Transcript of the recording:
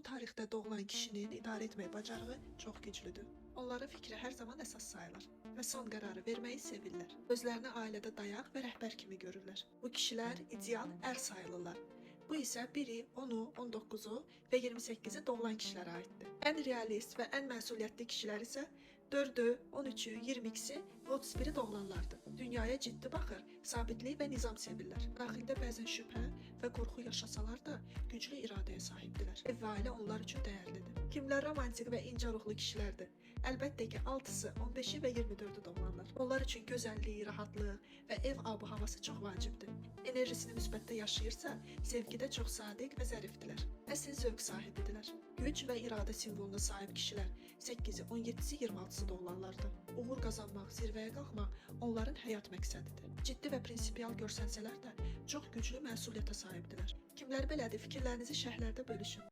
tarixdə doğulan kişinin idarə etmək bacarığı çox güclüdür. Onların fikri hər zaman əsas sayılır və son qərarı verməyi sevirlər. Özlərini ailədə dayaq və rəhbər kimi görürlər. Bu kişilər ideal ər sayılırlar. Bu isə 1-i, 10-u, 19-u və 28-i doğulan kişilərə aiddir. Ən realist və ən məsuliyyətli kişilər isə 4-ü, 13-ü, 22-si və 31-i doğulanlardır. Dünyaya ciddi baxır, sabitlik və nizam sevirlər. Daxildə bəzən şübhə və qorxu yaşasalar da güclü iradəyə sahibdirlər. Ev və ailə onlar üçün dəyərlidir. Kimlər romantik və incə ruhlu kişilərdir? Əlbəttə ki, 6-sı, 15-i və 24-ü doğulanlar. Onlar üçün gözəllik, rahatlıq və ev ab-havası çox vacibdir. Enerjisini müsbətdə yaşayırsa, sevgidə çox sadiq və zərifdirlər. Əsl zövq sahibidirlər. Güc və iradə simvoluna sahib kişilər 8-i, 17-si, 26-sı doğulanlardır. Uğur qazanmaq, zirvəyə qalxmaq onların həyat məqsədidir. Ciddi və prinsipial görsənsələr də çox güclü məsuliyyətə sahibdirlər. Kimlər belədir? Fikirlərinizi şərhlərdə bölüşün.